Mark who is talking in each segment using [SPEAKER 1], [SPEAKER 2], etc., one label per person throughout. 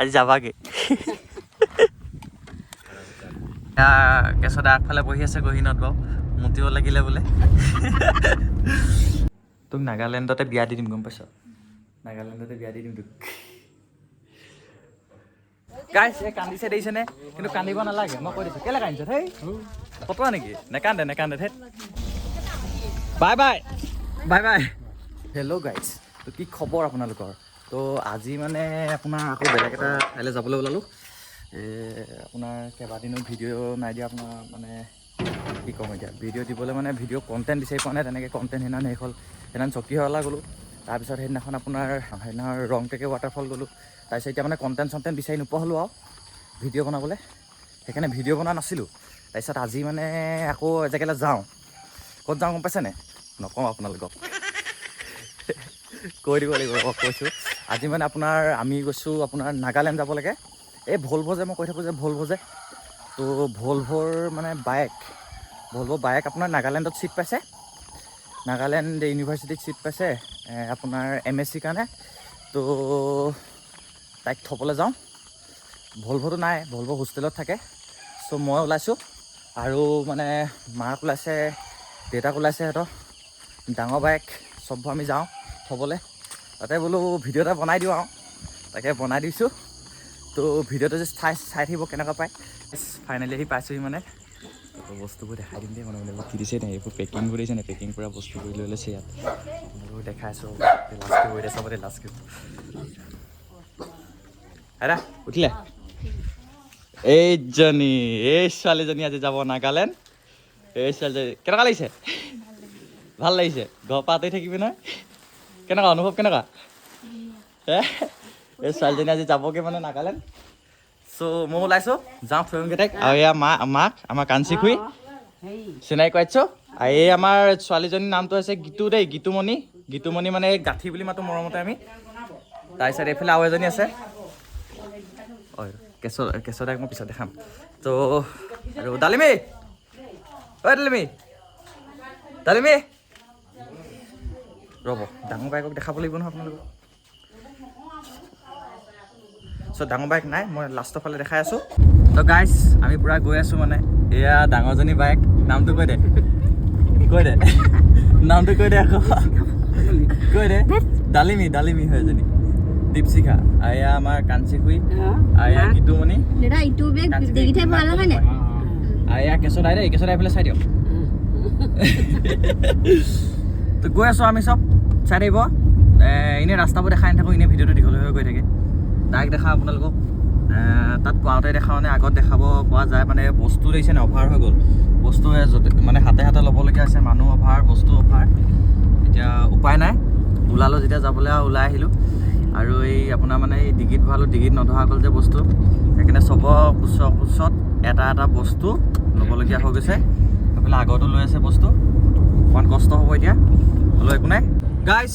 [SPEAKER 1] আজি যাবাগে। কেঁচদা আগফালে বহি আছে গহীনত বাৰু, মুতিব লাগিলে বোলে। তোক নাগালেণ্ডতে বিয়া দি দিম, গম পাইছ? নাগালেণ্ডতে বিয়া দি দিম তোক। গাইছ, এই কান্দিছে দেখিছেনে? কিন্তু কান্দিব নালাগে, মই কৈ দিছোঁ। কেলে কান্দিছ? হেই, ফটোৱা নেকি? নেকান্দে নেকান্দে, ধেত। Bye bye, bye bye. Hello guys, তো কি খবৰ আপোনালোকৰ? তো আজি মানে আপোনাৰ আকৌ বেলেগ এটা ঠাইলৈ যাবলৈ ওলালোঁ। আপোনাৰ কেইবাদিনো ভিডিঅ' নাই দিয়া। আপোনাৰ মানে কি ক'ম এতিয়া, ভিডিঅ' দিবলৈ মানে ভিডিঅ' কণ্টেণ্ট বিচাৰি পোৱা নাই তেনেকৈ। কণ্টেণ্ট সেইদিনাখন শেষ হ'ল। সেইদিনাখন চকীহলা গ'লোঁ, তাৰপিছত সেইদিনাখন আপোনাৰ সেইদিনাখন ৰংটেকে ৱাটাৰফল গ'লোঁ। তাৰপিছত এতিয়া মানে কণ্টেণ্ট চণ্টেণ্ট বিচাৰি নোপোৱা হ'লোঁ আৰু ভিডিঅ' বনাবলৈ, সেইকাৰণে ভিডিঅ' বনোৱা নাছিলোঁ। তাৰপিছত আজি মানে আকৌ এজেগালৈ যাওঁ। ক'ত যাওঁ গম পাইছেনে? নকওঁ আপোনালোকক, কৈ দিব লাগিব। ৰ'ব, কৈছোঁ। আজি মানে আপোনাৰ আমি গৈছোঁ, আপোনাৰ নাগালেণ্ড যাব লাগে। এই ভলভ' যে মই কৈ থাকোঁ যে, ভলভ' যে, তো ভলভ'ৰ মানে বাইক, ভলভ' বাইক আপোনাৰ নাগালেণ্ডত ছিট পাইছে, নাগালেণ্ড ইউনিভাৰ্চিটিত ছিট পাইছে আপোনাৰ এমএছচিৰ কাৰণে। তো তাইক থ'বলৈ যাওঁ। ভলভ'টো নাই, ভলভ' হোষ্টেলত থাকে। চ' মই ওলাইছোঁ আৰু মানে মাক ওলাইছে, দেউতাক ওলাইছে, সিহঁতৰ ডাঙৰ বাইক চববোৰ। আমি যাওঁ থ'বলৈ। তাতে বোলো ভিডিঅ' এটা বনাই দিওঁ আৰু, তাকে বনাই দিছোঁ। তো ভিডিঅ'টো যে চাই চাই থাকিব, কেনেকুৱা পায়। ফাইনেলি আহি পাইছোহি। মানে তো বস্তুবোৰ দেখাই দিম দেই। মানে এইবোৰ কি দিছে নাই, এইবোৰ পেকিংবোৰ দিছে নাই, পেকিং কৰা বস্তুবোৰ লৈ লৈছে ইয়াত। আপোনালোকক দেখাই আছোঁ। লাজ কৰিব এতিয়া চাব দেই, লাজ কৰিব। আইতা উঠিলে? এইজনী, এই ছোৱালীজনী আজি যাব নাগালেণ্ড। এই ছোৱালীজনী, কেনেকুৱা লাগিছে? ভাল লাগিছে? ঘৰৰ পৰা আঁতৰি থাকিবি নহয়, কেনেকুৱা অনুভৱ, কেনেকুৱা? হে, এই ছোৱালীজনী আজি যাবগৈ মানে নাগালেণ্ড। চ' মই ওলাইছোঁ, যাওঁ থৈ আহোঁগৈ তাইক। আৰু এয়া মা, মাক আমাৰ কাঞ্চি খুৰী চিনাকি কৰাইছোঁ। আৰু এই আমাৰ ছোৱালীজনীৰ নামটো হৈছে গীতু দেই, গীতুমণি। গীতুমণি মানে এই গাঁঠি বুলি মাতো মৰমতে আমি। তাৰপিছত এইফালে আৰু এজনী আছে। ঐ কেঁচ, কেঁচদাক মই পিছত দেখাম। তো আৰু ডালিমি, ঐ ডালিমি, ডালিমি, ৰ'ব, ডাঙৰ বাইকক দেখাব লাগিব নহয় আপোনালোকক। চ' ডাঙৰ বাইক নাই, মই লাষ্টৰ ফালে দেখাই আছোঁ। তো গাইছ, আমি পূৰা গৈ আছোঁ। মানে এয়া ডাঙৰজনী বাইক, নামটো কৈ দে, কৈ দে, নামটো কৈ দে আকৌ কৈ দে। ডালিমি, ডালিমি হয় এজনী, দীপশিখা। আৰু এয়া আমাৰ কাঞ্চি খুৰী আৰু এয়া গীতুমণি।
[SPEAKER 2] দাদা, ইটো বেগ ডিগিতহে ভৰালা হয় নাই?
[SPEAKER 1] আৰু এয়া কেঁচদাই দেই, কেঁচদাই এইফালে চাই দিয়ক। তো গৈ আছোঁ আমি চব, চাই থাকিব। এনেই ৰাস্তাবোৰ দেখাই নাথাকোঁ, এনেই ভিডিঅ'টো দীঘল হৈ গৈ থাকে। ডাইৰেক্ট দেখাওঁ আপোনালোকক তাত পাওঁতে দেখাওঁ, মানে আগত দেখাব পৰা যায়। মানে বস্তু দেখিছে নাই, অভাৰ হৈ গ'ল বস্তু। য'তে মানে হাতে হাতে ল'বলগীয়া হৈছে, মানুহ অভাৰ, বস্তু অভাৰ। এতিয়া উপায় নাই, ওলালোঁ যেতিয়া যাবলৈ আৰু ওলাই আহিলোঁ। আৰু এই আপোনাৰ মানে এই ডিগিত ভৰালোঁ, ডিগিত নধৰা গ'ল যে বস্তু, সেইকাৰণে চবৰ কোচৰ কোচত এটা এটা বস্তু ল'বলগীয়া হৈ গৈছে। সেইফালে আগতো লৈ আছে বস্তু। অকণমান কষ্ট হ'ব এতিয়া, হ'লেও একো নাই। গাইছ,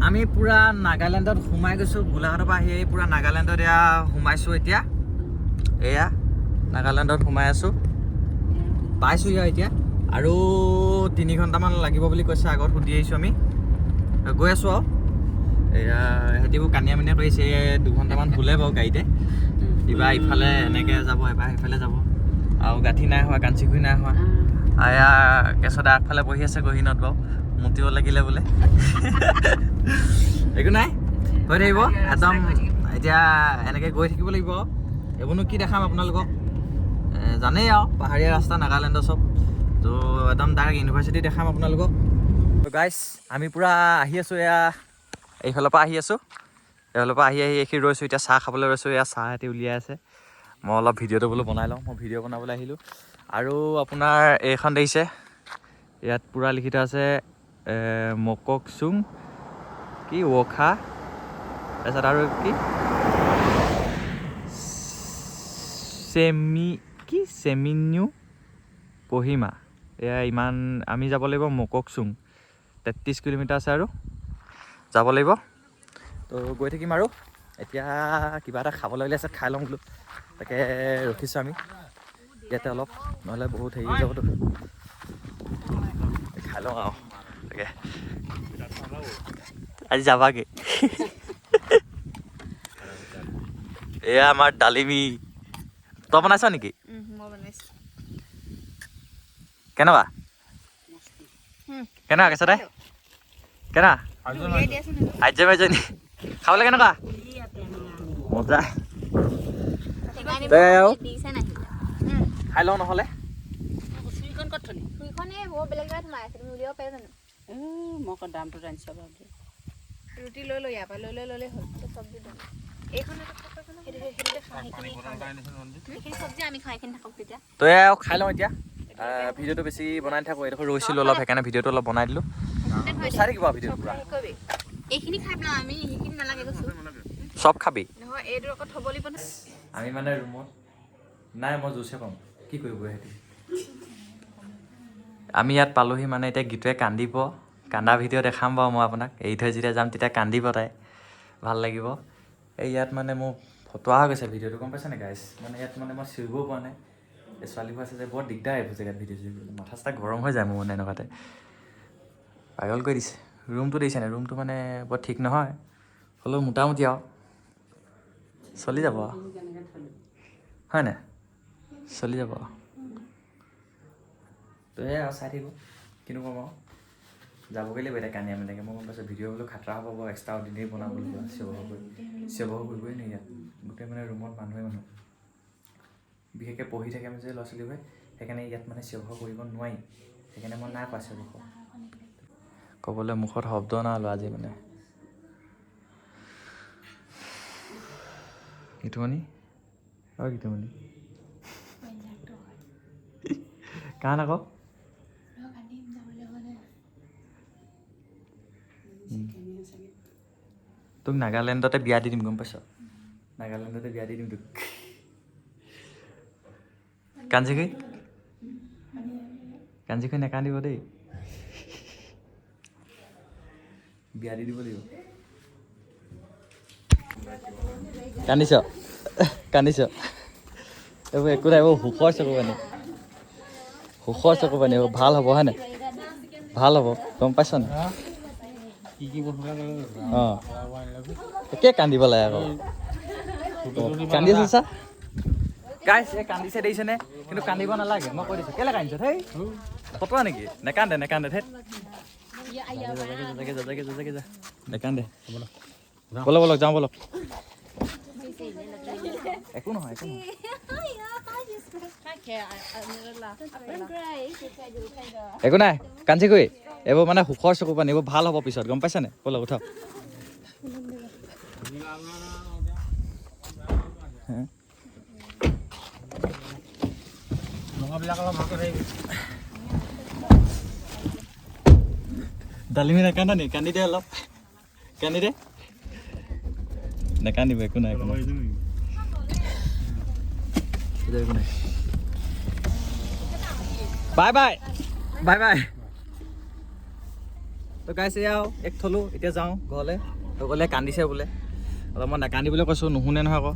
[SPEAKER 1] আমি পূৰা নাগালেণ্ডত সোমাই গৈছোঁ। গোলাঘাটৰ পৰা আহি পূৰা নাগালেণ্ডত এয়া সোমাইছোঁ এতিয়া। এয়া নাগালেণ্ডত সোমাই আছোঁ, পাইছোঁ এয়া এতিয়া। আৰু 3 ঘণ্টামান লাগিব বুলি কৈছে, আগত সুধি আহিছোঁ। আমি গৈ আছোঁ আৰু এয়া সিহঁতিবোৰ কানিয়া মিনিয়া কৰিছে। 2 ঘণ্টামান শুলে বাৰু গাড়ীতে। ইবাৰ ইফালে এনেকৈ যাব, এবাৰ সেইফালে যাব। আৰু গাঁঠি নাই হোৱা, কাঞ্চিখুই নাই হোৱা। এয়া কেঁচদা আগফালে বহি আছে গহীনত বাৰু, মুতিব লাগিলে বোলে। একো নাই, গৈ থাকিব একদম। এতিয়া এনেকৈ গৈ থাকিব লাগিব আৰু। এইবোৰনো কি দেখাম আপোনালোকক, জানেই আৰু পাহাৰীয়া ৰাস্তা নাগালেণ্ডৰ চব। তো একদম ডাইৰেক্ট ইউনিভাৰ্চিটি দেখাম আপোনালোকক। গাইছ, আমি পূৰা আহি আছোঁ। এয়া এইফালৰ পৰা আহি আছোঁ, এইফালৰ পৰা আহি আহি এইখিনি ৰৈছোঁ। এতিয়া চাহ খাবলৈ ৰৈছোঁ। এয়া চাহ সিহঁতি উলিয়াই আছে। মই অলপ ভিডিঅ'টো বোলো বনাই লওঁ, মই ভিডিঅ' বনাবলৈ আহিলোঁ। আৰু আপোনাৰ এইখন দেখিছে, ইয়াত পূৰা লিখি থোৱা আছে মককচুং কি ৱখা, তাৰপিছত আৰু কি চেমি কি চেমিনিউ কহিমা। এয়া ইমান আমি যাব লাগিব মককচুং, 33 কিলোমিটাৰ আছে আৰু যাব লাগিব। তো গৈ থাকিম। আৰু এতিয়া কিবা এটা খাবলৈ উলিয়াইছে, খাই লওঁ বোলো, তাকে ৰখিছোঁ আমি ইয়াতে অলপ, নহ'লে বহুত হেৰি হৈ যাবতো। খাই লওঁ আৰু তাকে। আজি যাবাগে। এয়া আমাৰ ডালিমি। তই বনাইছ নেকি?
[SPEAKER 2] মই বনাইছোঁ।
[SPEAKER 1] কেনেকুৱা কেনেকুৱা কেঁচাতে কেনেকুৱা? আৰ্য মাইজনী খাবলৈ কেনেকুৱা? মজা। তই আৰু
[SPEAKER 2] দিছে নাই?
[SPEAKER 1] খাই লওঁ নহ'লে।
[SPEAKER 3] চুৰিখন ক'ত থলি?
[SPEAKER 2] চুৰিখন এই বৰ বেলেগ জেগাত সোমাই আছে, তুমি উলিয়াব পাৰিবা জানো?
[SPEAKER 3] মই আকৌ দামটো জানিছ বাৰু।
[SPEAKER 2] ৰুটি লৈ লৈ ইয়াৰ পৰা লৈ লৈ ল'লেই হ'ল। চব্জি দিম এইখন। সেইটোতে খাওঁ, সেইখিনি খাওঁ, সেইখিনি চব্জি আমি খাওঁ, এইখিনি থাকক তেতিয়া।
[SPEAKER 1] তই আৰু খাই লওঁ এতিয়া। ভিডিঅ'টো বেছি বনাই নাথাকোঁ। এইডোখৰ ৰৈছিলোঁ অলপ, সেইকাৰণে ভিডিঅ'টো অলপ বনাই দিলোঁ। চাই থাকিব আৰু ভিডিঅ'টো পূৰা।
[SPEAKER 2] এইখিনি খাই পেলাওঁ আমি, সেইখিনি নালাগে কৈছোঁ।
[SPEAKER 1] চব খাবি।
[SPEAKER 2] নহয়, এইটো আকৌ থ'ব লাগিব নহয়।
[SPEAKER 1] আমি মানে ৰুমত নাই, মই জুচে পাম। কি কৰিব সিহঁতি? আমি ইয়াত পালোহি মানে এতিয়া গীতুৱে কান্দিব। কান্দা ভিডিঅ' দেখাম বাৰু মই আপোনাক। এৰি থৈ যেতিয়া যাম তেতিয়া কান্দিব তাই, ভাল লাগিব। এই ইয়াত মানে মোৰ ফটোৱা হৈ গৈছে ভিডিঅ'টো, গম পাইছে নে গাইছ? মানে ইয়াত মানে মই চিঞৰিবও পৰা নাই। এই ছোৱালীবোৰ আছে যে, বৰ দিগদাৰ এইবোৰ জেগাত ভিডিঅ' চিডিঅ' কৰিবলৈ। মাথা চাথা গৰম হৈ যায় মোৰ মানে এনেকুৱাতে। পাগল কৰি দিছে। ৰুমটো দিছে নাই? ৰুমটো মানে বৰ ঠিক নহয়, হ'লেও মোটামুটি আৰু চলি যাব আৰু। হয় নাই? চলি যাব আৰু। তো সেয়াই আৰু, চাই থাকিব। কিনো ক'ম আৰু, যাবগৈ লাগিব এতিয়া কানিয়া মেলাকৈ। মই গম পাইছোঁ ভিডিঅ' বোলো খাতৰা হ'ব বাৰু, এক্সট্ৰা দিনেই বনাবলৈ চিঞৰ বাখৰ কৰি চিঞৰ বাখৰ কৰিবই নোৱাৰি ইয়াত। গোটেই মানে ৰুমত মানুহে মানুহ, বিশেষকৈ পঢ়ি থাকে যে ল'ৰা ছোৱালীবোৰে, সেইকাৰণে ইয়াত মানে চিঞৰ বাখৰ কৰিব নোৱাৰি। সেইকাৰণে মই নাই কোৱা চিঞৰ বাখৰ ক'বলৈ। মুখত শব্দ নাই ওলোৱা আজি মানে। গীতুমণি, অ' গীতুমণি, কাণ আকৌ। তোক নাগালেণ্ডতে বিয়া দি দিম, গম পাইছ? নাগালেণ্ডতে বিয়া দি দিম তোক। কাঞ্চিখুই, কাঞ্চিখুই, নেকান্দিব দেই। বিয়া দি দিব লাগিব। কান্দিছ, কান্দিছ? এইবোৰ একো নাই, এইবোৰ সুখৰ চকু পানী, সুখৰ চকু পানী। এইবোৰ ভাল হ'ব, হয় নাই? ভাল হ'ব, গম পাইছ নাই?
[SPEAKER 4] কি কি বস্তু?
[SPEAKER 1] অঁ, একে কান্দিব লাগে আকৌ। কান্দি আছে চা গাইছ, এই কান্দিছে দেখিছেনে? কিন্তু কান্দিব নালাগে, মই কৈ দিছোঁ। কেলে কান্দিছ? ধেই ফটোৱা নেকি? নেকান্দে, নেকান্দে, ধেত। যাগে যাগে যাগে যা, নেকান্দে। ব'লক ব'লক, যাওঁ ব'লক। একো নহয়, একো নহয়। একো নাই কাঞ্চিকুই, এইবোৰ মানে সুখৰ চকু পানী, এইবোৰ ভাল হ'ব পিছত, গম পাইছানে? ব'লক, উঠক। হে?
[SPEAKER 4] ৰঙাবিলাক অলপ ভালকৈ থাকিবি।
[SPEAKER 1] ডালিমি নাকান্দা নি? কান্দি দে অলপ, কান্দি দে। নেকান্দিব, একো নাই, একো নাই, একো নাই। Bye bye, bye bye. তো গাইছ, এয়া আৰু এক থলোঁ, এতিয়া যাওঁ ঘৰলৈ। তো গ'লে কান্দিছে বোলে অলপ, মই নাকান্দিবলৈ কৈছোঁ, নুশুনে নহয় আকৌ।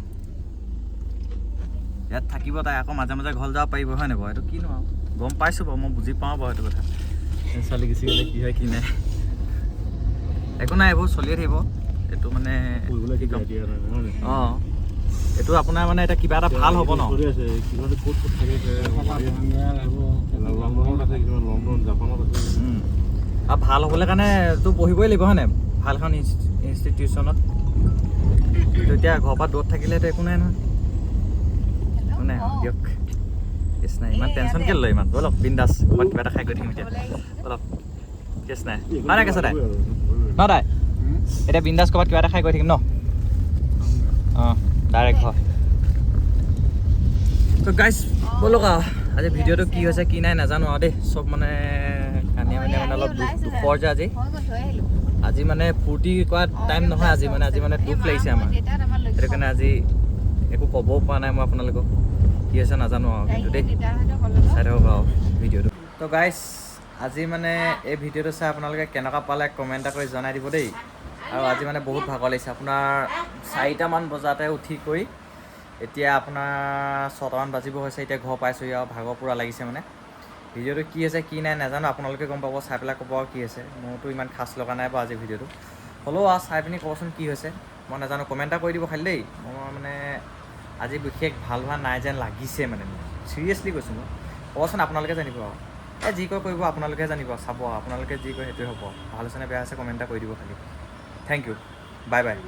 [SPEAKER 1] ইয়াত থাকিব তাই, আকৌ মাজে মাজে ঘৰলৈ যাব পাৰিব, হয় নাই বাৰু? এইটো কিনো আৰু, গম পাইছোঁ বাৰু, মই বুজি পাওঁ বাৰু সেইটো কথা। এই ছোৱালী গুচি গ'লে কি হয় কি নাই। একো নাই, এইবোৰ চলিয়ে থাকিব। এইটো মানে
[SPEAKER 4] পঢ়িবলৈ
[SPEAKER 1] কি ক'ম?
[SPEAKER 4] দিয়া নাই নহয়।
[SPEAKER 1] অঁ, এইটো আপোনাৰ মানে এতিয়া কিবা এটা ভাল হ'ব ন?
[SPEAKER 4] চলি আছে কিছুমানে ক'ত ক'ত থাকে, লণ্ডনত আছে কিছুমান, লণ্ডন জাপানত আছে।
[SPEAKER 1] আৰু ভাল হ'বলৈ কাৰণেতো পঢ়িবই লাগিব, হয় নাই? ভাল এখন ইনষ্টিটিউশ্যনত। কিন্তু এতিয়া ঘৰৰ পৰা দূৰত থাকিলেতো একো নাই নহয়, একো নাই আৰু দিয়ক। কেছ নাই, ইমান টেনশ্যন কেলৈ লয় ইমান? ব'লক বিন্দাছ, ক'ৰবাত কিবা এটা খাই গৈ থাকিম এতিয়া। ব'লক, কেছ নাই, হয় নাই কেছ নাই ন দাই? এতিয়া বিন্দাছ ক'ৰবাত কিবা এটা খাই গৈ থাকিম ন? অঁ, ডাইৰেক্ট ঘৰ। তো গাইছ, ব'লক আৰু। আজি ভিডিঅ'টো কি হৈছে কি নাই নাজানো আৰু দেই। চব মানে কানিয়া মানিয়া, মানে অলপ দুখ, দুখৰ যে আজি।
[SPEAKER 2] হৈ গ'ল, থৈ আহিলোঁ।
[SPEAKER 1] আজি মানে ফূৰ্তি কৰা টাইম নহয় আজি, মানে আজি মানে দুখ লাগিছে আমাৰ। সেইটো কাৰণে আজি একো ক'বও পৰা নাই মই আপোনালোকক। কি হৈছে নাজানো আৰু কিন্তু দেই, চাই থাকক আৰু ভিডিঅ'টো। তো গাইছ, আজি মানে এই ভিডিঅ'টো চাই আপোনালোকে কেনেকুৱা পালে কমেণ্ট এটা কৰি জনাই দিব দেই। আৰু আজি মানে বহুত ভাগৰ লাগিছে। আপোনাৰ 4টামান বজাতে উঠি কৰি এতিয়া আপোনাৰ 6টামান বাজিব হৈছে, এতিয়া ঘৰ পাইছোঁহি আৰু ভাগৰ পূৰা লাগিছে। মানে ভিডিঅ'টো কি হৈছে কি নাই নাজানো, আপোনালোকে গম পাব, চাই পেলাই ক'ব আৰু কি হৈছে। মোৰতো ইমান খাচ লগা নাই বাৰু আজি ভিডিঅ'টো, হ'লেও আৰু চাই পিনি ক'বচোন কি হৈছে। মই নাজানো, কমেণ্ট এটা কৰি দিব খালি দেই। মই মানে আজি বিশেষ ভাল হোৱা নাই যেন লাগিছে মানে মোৰ। চিৰিয়াছলি কৈছোঁ মই। ক'বচোন, আপোনালোকে জানিব আৰু। এই যি কয় কৰিব, আপোনালোকে জানিব, চাব আপোনালোকে যি কয় সেইটোৱে হ'ব। ভাল হৈছে নে বেয়া হৈছে কমেণ্ট এটা কৰি দিব খালি। Thank you, bye bye.